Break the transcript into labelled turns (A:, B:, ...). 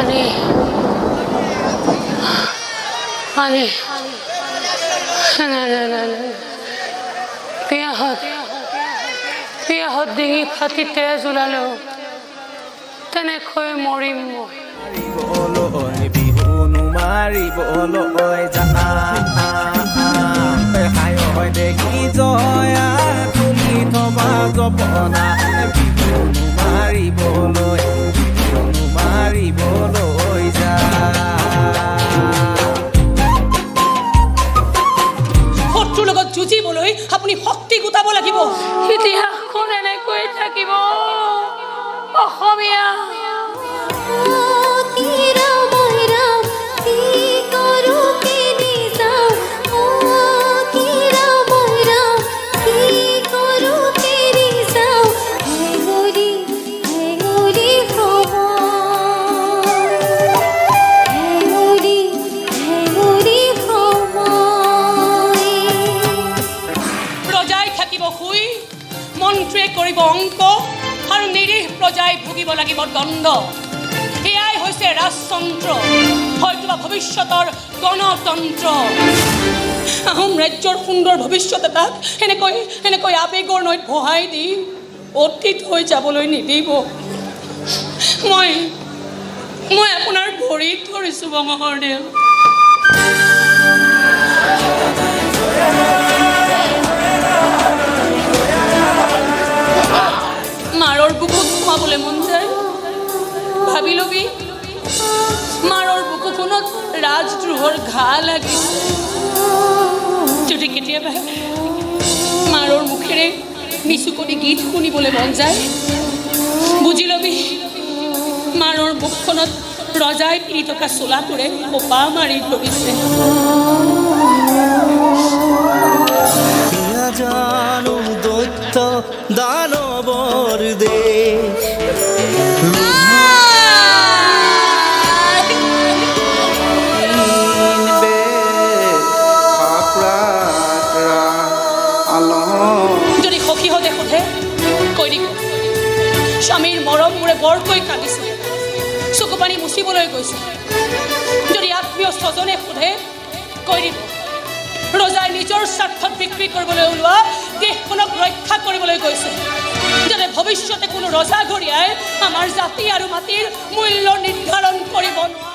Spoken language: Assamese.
A: পানী, পানী। নাই নাই নাই নাই, পিয়াহত পিয়াহত ডিঙি ফাটি তেজ ওলালেও তেনেকৈ মৰিম মই।
B: বিহুনো মাৰিবলৈ যা, দেখি জয়া খুলি থবা জপনা। বিহুনো মাৰিবলৈ, বিহুনো মাৰিবলৈ যা।
C: শত্ৰুৰ লগত যুঁজিবলৈ আপুনি শক্তি গোটাব লাগিব।
A: ইতিহাসখন এনেকৈ থাকিব অসমীয়া।
C: ৰজাই থাকিব শুই, মন্ত্ৰীয়ে কৰিব অংক আৰু নিৰীহ প্ৰজাই ভুগিব লাগিব দণ্ড। এয়াই হৈছে ৰাজতন্ত্ৰ, হয়তোবা ভৱিষ্যতৰ গণতন্ত্ৰ। আহোম ৰাজ্যৰ সুন্দৰ ভৱিষ্যত এটাক এনেকৈ এনেকৈ আৱেগৰ নৈত ভহাই দি অতীত হৈ যাবলৈ নিদিব। মই মই আপোনাৰ ভৰিত ধৰিছোঁ বঙহৰদেৱ। মাৰৰ বুকুত সোমাবলৈ মন যায়, ভাবি লবি মাৰৰ বুকুখনত ৰাজদ্ৰোহৰ ঘা লাগিছে। যদি কেতিয়াবা মাৰৰ মুখেৰে নিচুকনি গীত শুনিবলৈ মন যায়, বুজি লবি মাৰৰ মুখখনত ৰজাই পিন্ধি থকা চোলাটোৰে সোপা মাৰি ধৰিছে।
B: জানো দৈত্য দানৱৰ দেশ।
C: যদি সখীহঁতে সোধে, কৈ দিব স্বামীৰ মৰমবোৰে বৰকৈ কান্দিছে, চকু পানী মুচিবলৈ গৈছে। যদি আত্মীয় স্বজনে সোধে, কৈ দিব ৰজাই নিজৰ স্বাৰ্থত বিক্ৰী কৰিবলৈ ওলোৱা দেশখনক ৰক্ষা কৰিবলৈ গৈছে, যাতে ভৱিষ্যতে কোনো ৰজাঘৰীয়াই আমাৰ জাতি আৰু মাটিৰ মূল্য নিৰ্ধাৰণ কৰিব নোৱাৰে।